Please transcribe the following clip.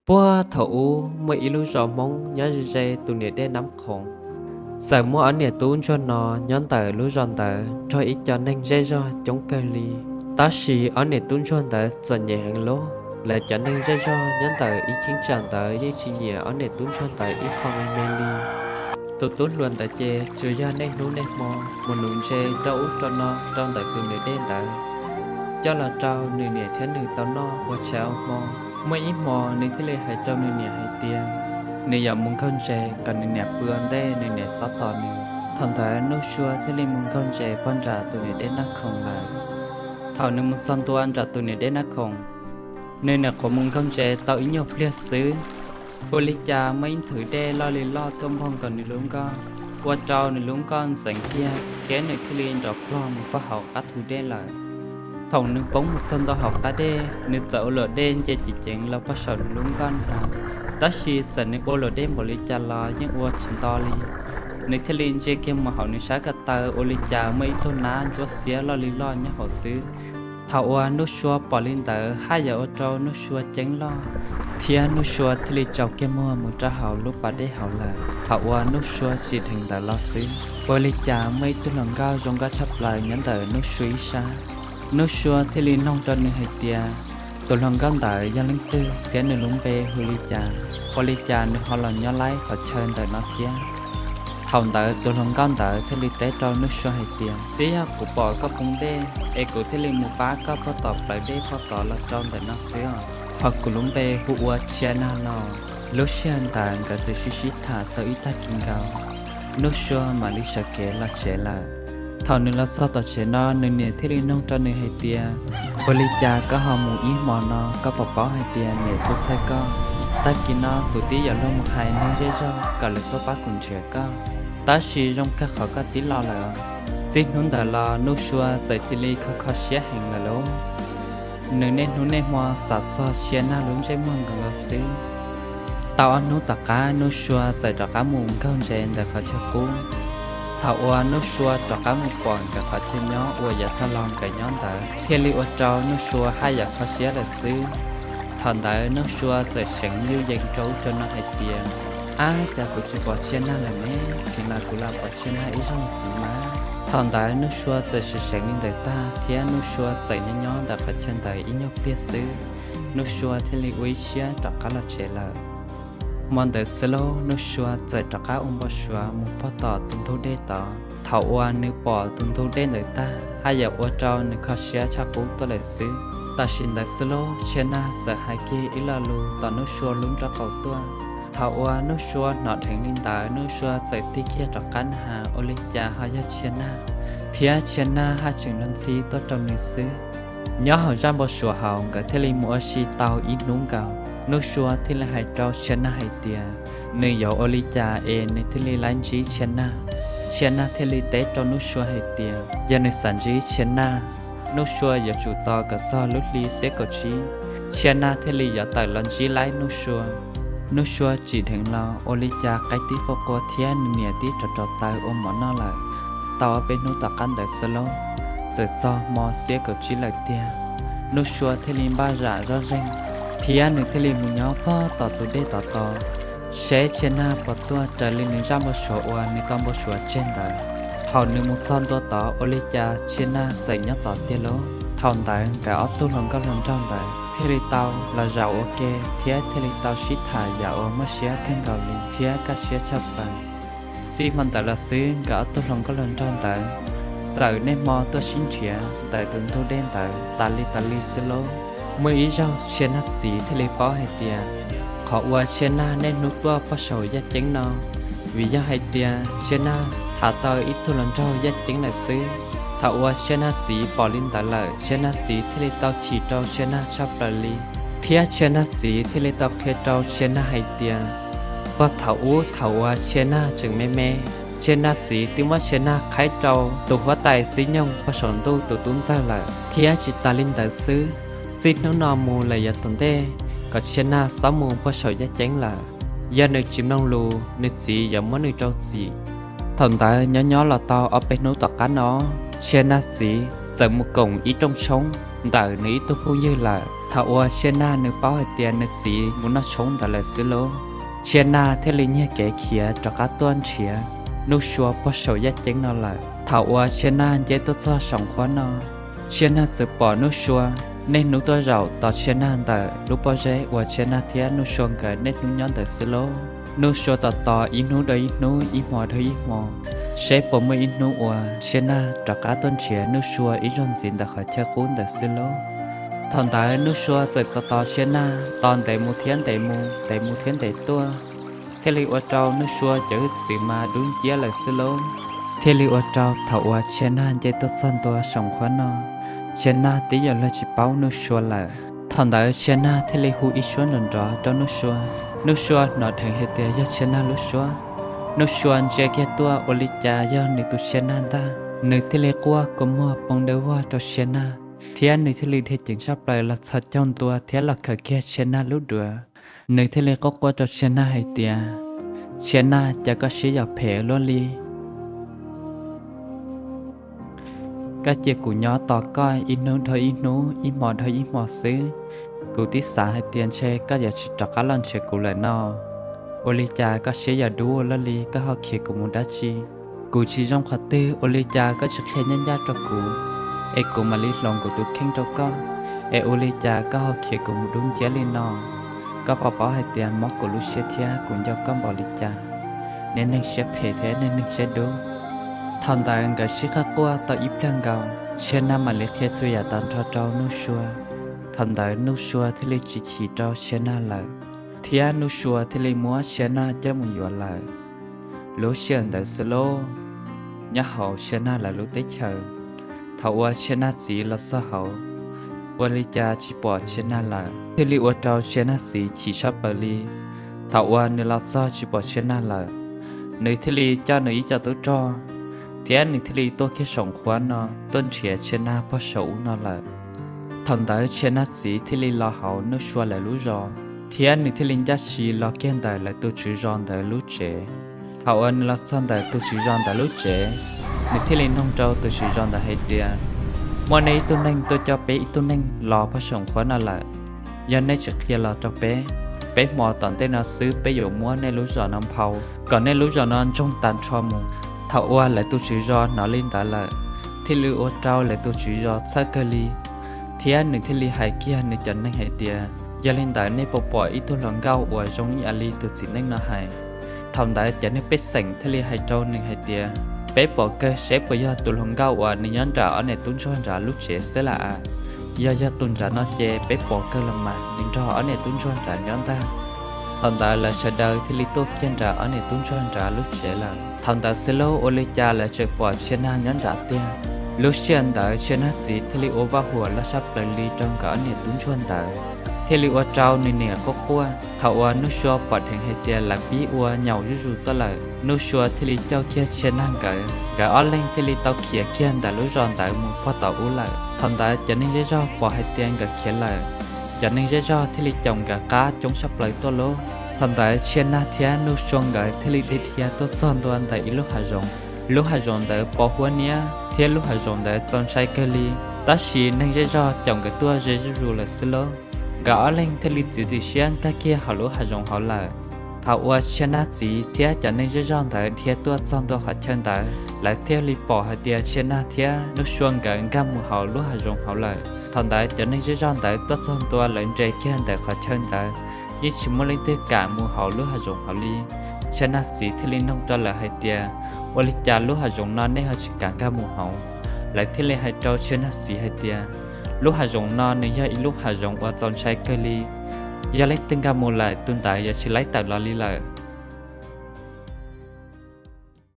Puag thaum ub muaj ib lub zos Hmoob nyob ze ze tus niam dej Nab Khoom. Txawm muaj ob niam tub ntsuag no nyob ntawm lub zos ntawd nrog ib co neeg zej zog coob kawg li. Tab sis ob niam tub ntsuag ntawd txom nyem heev lub, lawv cov neeg zej zog nyob ntawm ib cheeb tsam ntawd yeej tsis nyiam ob niam tub ntsuag ntawd ib qho me me li. Tus tub hluas ntawd ces tsuas yog niaj hnub niaj hmo mus nuv ntses rau ub rau no rau ntawm tus niam dej ntawd, coj los rau nws niam thiab nws tau noj ua tshav ua hmo. Muaj ib hmo nws thiaj li hais rau nws niam hais tias nws yuav mus nkaug ntses kom nws niam pw ua ntej nws niam xov tos nws. Thaum ntawd Nuj Sua thiaj li mus nkaug ntses pog nram tus niam dej Nab Khoom lawm. Thaum nws mus txog ntua nram tus niam dej Nab Khoom, nws nyuam qhuav mus nkaug ntses tau ib nyuag pliag xwb, ua li cas muaj ib nthwv dej loj li loj tuaj npog nkaus nws lub nkoj, ua rau nws lub nkoj ntxeev kiag thiab nws thiaj li nrov plog mus pog hauv qab thu dej lawm. Thaum nws poob mus txog ntua hauv qab dej, nws txawm ua luam dej nce ceev ceev los pog saum nws lub nkoj na. Tab sis txawm nws ua luam dej npaum li cas los yeej ua tsis nto li. Nws thiaj li ntsia kiag mus hauv nws sab ko taw ua li cas muaj ib tug nab ntsuab xiab loj li loj nyob hauv xwb. Thaum uas Nuj Sua pom li ntawd haj yam ua rau Nuj Sua ceeb loj, thiab Nuj Sua thiaj li tsaus kiag muag mus rau hauv lub pas dej hauv lawm. Thaum uas Nuj Sua tsim dheev ntawd los xwb, ua li cas muaj ib tug hluas nkauj zoo nkauj tshaj plaws nyob ntawm Nuj Sua ib sab. Nuj Sua thiaj li noog rau nws hais tias tus hluas nkauj ntawd yog leej twg thiab nws lub npe hu li cas, ua li cas nws ho los nyob laib qhov chaw ntawm no thiab. Thaum ntawd tus hluas nkauj ntawd thiaj li teb rau Nuj Sua hais tias, twb yog kuv pom koj poob dej es kuv thiaj li mus pab koj pog tom plawv dej pog tod los rau ntawm no xwb os. Ho kuv lub npe hu ua Tshia Nag no. Lub sij hawm ntawd nkawd txawm sib sib tham tau ib tag kis nkaus, Nuj Sua mam li sawv kev los tsev lawm. Thaum nws los txog tom tsev no, nws niam thiaj li noog rau nws hais tias, ua li cas koj ho mus ib hmo no, koj puas paub hais tias niam txhawj txhawj koj? Tag kis no kuv twb yuav luag mus hais neeg zej zog kom lawv tuaj pab kuv nrhiav koj, tab sis zoo kawg qhov koj twb los lawm. Txij hnub ntawd los Nuj Sua txawm cia li kho kho siab heev lawm lauj. Nws niaj hnub niaj hmo xav txog Tshia Nag lub ntsej muag nkaus nkaus xwb. Tau ob hnub tom qab Nuj Sua txawm rov qab mus nkaug ntses ntawm qhov chaw qub. Thaum uas Nuj Sua rov qab mus pom nkawd qhov chaw nyob uas yav tag los nkawd nyob ntawd thiaj li ua rau Nuj Sua haj yam kho siab lawm xwb. Thaum ntawd Nuj Sua txawm seev yuj yees rau ub rau no hais tias, ab, cas kuv tsis pom Tshia Nag lawm ne, kheev los kuv los pom Tshia Nag ib zaug ntxiv mas. Thaum ntawd Nuj Sua txawm seev seev li ntawd tag thiab Nuj Sua txawm nyob nyob ntawm qhov chaw ntawd ib nyuag pliag xwb, Nuj Sua thiaj li ua ib siab rov qab los tsev lawm. Hmo ntawd xwb lauj, Nuj Sua txawm rov qab ua npau suav mus pog tom tus ntug dej tod. Thaum uas nws pom tus ntug dej ntawd tag haj yam ua rau nws kho siab tshaj qub tuaj lawm xwb. Tam sim ntawd xwb lauj, Tshia Nag txawm hais kiag ib lo lus tom Nuj Sua lub nraub qaum tuaj. Thaum uas Nuj Sua hnov dheev li ntawd, Nuj Sua txawm tig kiag rov qab na has ua li cas ho yog Tshia Nag, thiab Tshia Nag haj tseem los ntxhi tuaj rau nws xwb. Nyob hauv zaj npau suav hauv nkawd thiaj li mus ua si tau ib hnub nkaus, Nuj Sua thiaj li hais rau Tshia Nag hais tias nws yuav ua li cas es nws thiaj li laib ntsib Tshia Nag. Tshia Nag thiaj li teb rau Nuj Sua hais tias yog nws xav ntsib Tshia Nag, Nuj Sua yuav tsum tos kom txog lub hli xiab kaum tsib, Tshia Nag thiaj li yuav tawm los ntsib laib Nuj Sua. Nuj Sua tsim dheev los ua li cas qaib tib qua qua thiab nws niam tib rov rauv taws ua mov noj lawm. Tau ob peb hnub tom qab ntawd xwb lauj, txawm txog hmo xiab kaum tsib lawm tiag, Nuj Sua thiaj li npaj zam zoj zeeg, thiab nws thiaj li mus nyob pog tom tus dej tod tos, seb Tshia Nag puas tuaj raws li nws zaj npau suav uas nws tau npau suav tseg ntawd. Thaum nws mus txog ntua tod ua li cas Tshia Nag txawm nyob tod tiag lauj. Thaum ntawd nkawd ob tug hluas nkauj hluas nraug ntawd thiaj li tau los zaum ua ke thiab thiaj li tau sib tham yam uas muaj siab kawg nkaus li thiab kaj siab tshaj plaws. Txij hmo ntawd los xwb nkawd ob tug hluas nkauj hluas nraug ntawd txawm niaj hmo tuaj sib nrhiav ntawm tus ntug dej ntawd tas li tas li xwb lauj. Muaj ib zaug Tshia Nag txiv thiaj li paub hais tias qhov uas Tshia Nag niaj hnub tuaj pog saum yaj ceeb no, vim yog hais tias Tshia Nag tham tau ib tug hluas nraug yaj ceeb lawm xwb. Thaum uas Tshia Nag txiv pom li ntawd lawm, Tshia Nag txiv thiaj li tau chim rau Tshia Nag tshaj plaws li, thiab Tshia Nag txiv thiaj li tau qhia rau Tshia Nag hais tias, puag thaum ub thaum uas Tshia Nag tseem me me, Tshia Nag txiv twb muab Tshia Nag qhaib rau tus huab tais Xib Nyoog pog saum ntuj tus tub ntxawg lawm, thiab tsis tas li ntawd xwb, txij hnub no mus lawm yav tom ntej kom Tshia Nag txhob mus pog saum yaj ceeb lawm. Yog nws tsis mloog lus, nws txiv yuav muab nws rau txim. Thaum ntawd nyob nyob los tau ob peb hnub tom qab no, Tshia Nag txiv txawm mus koom ib rooj tshoob, ntawm nws ib tug phooj ywg lawm. Thaum uas Tsia Nag nws paub hais tias nws txiv mus noj tshoob ntawd lawm xwb lauj, Tsia Nag thiaj li nyiag kev khiav rov qab tuaj nrhiav Nuj Sua puag saum yaj ceeb no lawm. Thaum uas Tsia Nag nce tuaj txog saum qhuab no, Tsia Nag txawm pom Nuj Sua niaj hnub tuaj zaum tos Tsia Nag ntawm lub pob zeb uas Tsia Nag thiab Nuj Sua nkawd niaj hnub nyob ntawd xwb lauj. Nuj Sua tos tos ib hnub dhau ib hnub, ib hmo dhau ib hmo, seb puas muaj ib hnub uas Tsia Nag rov qab tuaj nrhiav Nuj Sua ib zaug ntxiv ntawm qhov chaw qub ntawd xwb lauj. Thaum ntawd Nuj Sua txawm tos tos Tsia Nag tos ntev mus thiab ntev mus, ntev mus thiab ntev tuaj, thiaj li ua rau Nuj Sua cov hwj txwv mas dub nciab lawm xwb lauj. Thiaj li ua rau thaum uas Tsia Nag nce tuaj txog ntua saum qhuab no, Tsia Nag twb yuav luag tsis paub Nuj Sua lawm. Thaum ntawd Tsia Nag thiaj li hu ib suab nrov nrov rau Nuj Sua. Nuj Sua hnov dheev hais tias yog Tsia Nag lub suab. Nuj Sua ntsia kiag tuaj ua li cas yog nws tus Tsia Nag ntag. Nws thiaj li quaj kua muag poob dawb vog rau Tsia Nag, thiab nws thiaj li dhia ceev tshaj plaws los txhos caug ntua thiab los khaws kiag Tsia Nag lub duav. Nws thiaj li quaj quaj rau Tsia Nag hais tias, Tsia Nag, cas koj siab yam phem luaj li? Koj cia kuv nyob tos koj ib hnub dhau ib hnub, ib hmo dhau ib hmo xwb. Kuv twb xav hais tias ntshe koj yuav tsis rov qab los nrhiav kuv lawm no. Ua li cas koj siab yam dub ua luaj li, koj ho khiav kuv mus dab tsi? Kuv tsis zoo qhov twg, ua li cas koj tsis qhia ncaj ncaj rau kuv, es kuv mam li hloov kuv tus kheej rau koj, es ua li cas koj ho khiav kuv mus dub nciab li no? Koj puas paub hais tias mob kuv lub siab thiab kuv nco koj npaum li cas, niag neeg siab phem thiab niag neeg siab dub. Thaum ntawd nkawd sib qab quaj tau ib pliag nkaus, Tsia Nag mam li qhia txhua yam tag nrho rau Nuj Sua. Thaum ntawd Nuj Sua thiaj li tsis chim rau Tsia Nag lawm, thiab Nuj Sua thiaj li muab Tsia Nag coj mus yuav lawm. Lub sij hawm ntawd xwb lauj, nyob hauv Tsia Nag lawv lub teb chaws, thaum uas Tsia Nag txiv los txog hauv, ua li cas tsis pom Tsia Nag lawm, thiaj li ua rau Tsia Nag txiv chim tshaj plaws li. Thaum uas nws los txog tsis pom Tsia Nag lawm, nws thiaj li coj nws ib co tub rog, thiab nws thiaj li tuaj kiag saum qhuab no tuaj nrhiav Tsia Nag puag saum ub no lawm. Thaum ntawd Tsia Nag txiv thiaj li los hauv Nuj Sua lawv lub zos, thiab nws thiaj li ncaj si los kiag ntawm lawv tus tswv zos ntawd lub tsev. Thaum uas nws los txog ntawm tus tswv zos ntawd lub tsev, nws thiaj li noog rau tus tswv zos ntawd hais tias, muaj nej ib tug neeg tuaj coj peb ib tug neeg los puag saum qhuab no lawm. Yog nej tsis qhia los rau peb, peb hmo tom ntej no xwb peb yuav muab nej lub zos no nphau kom nej lub zos no ntsoog tag nrho mus. Thaum uas lawv tus tswv zos hnov li ntawd lawm, thiaj li ua rau lawv tus tswv zos txhawj kawg li, thiab nws thiaj li hais kiag nws cov neeg hais tias, yog li ntawd nej puas pom ib tug hluas nkauj uas zoo ib yam li tus txiv neej no hais? Thaum ntawd cov neeg pej xeem thiaj li hais rau nws hais tias, peb pom kawg, seb puas yog tus hluas nkauj uas nws nyob nram ob niam tub ntsuag nrad lub tsev xwb lam a. Yog yog tus nrad no ces peb pom kawg los mas, nws nrog ob niam tub ntsuag nrad nyob ntag. Thaum ntawd lawv sawv daws thiaj li tuaj kiag nram ob niam tub ntsuag nrad lub tsev lawm. Thaum ntawd xwb lauj, ua li cas lawv tseem pom Tsia Nag nyob nrad tiag. Lub sij hawm ntawd Tsia Nag txiv thiaj li ua vaj huam loj tshaj plaws li rau nkawd ob niam tub ntsuag ntawd, thiaj li ua rau nws niam quaj quaj. Thaum uas Nuj Sua pom dheev hais tias lawv pib ua nyaum zuj zus tuaj lawm, Nuj Sua thiaj li coj kiag Tsia Nag nkawd, nkawd ob leeg thiaj li tau khiav kiag ntawm lub zos ntawd mus puag tom ub lawm. Thaum ntawd cov neeg zej zog pom hais tias nkawd khiav lawm, cov neeg zej zog thiaj li caum nkawd qab coob tshaj plaws tuaj lauj. Thaum ntawd Tsia Nag thiab Nuj Sua nkawd thiaj li dhia dhia tuaj txog ntua ntawm ib lub hav zoov. Lub hav zoov ntawd pos huab niab thiab lub hav zoov ntawd txaus ntshai kawg li, tab sis neeg zej zog caum nkawd tuaj ze zuj zus lawm xwb lauj. Nkawd ob leeg thiaj li txiav txim siab nkag kiag hauv lub hav zoov hauv lawm. Thaum uas Tsia Nag txiv thiab cov neeg zej zog ntawd dhia tuaj txog ntua qhov chaw ntawd, lawv thiaj li pom hais tias Tsia Nag thiab Nuj Sua nkawd nkag mus hauv lub hav zoov hauv lawm. Thaum ntawd cov neeg zej zog ntawd tuaj txog ntua lawv nres kiag ntawm qhov chaw ntawd, yeej tsis muaj leej twg kam mus hauv lub hav zoov hauv li. Tsia Nag txiv thiaj li noog rau lawv hais tias, ua li cas lub hav zoov no nej ho tsis kam nkag mus hauv? Lawv thiaj li hais rau Tsia Nag txiv hais tias, lub hav zoov no nws yog ib lub hav zoov uas txaus ntshai kawg li. Yog leej twg nkag mus lawm tus ntawd yuav tsis laib tawm los li lawm.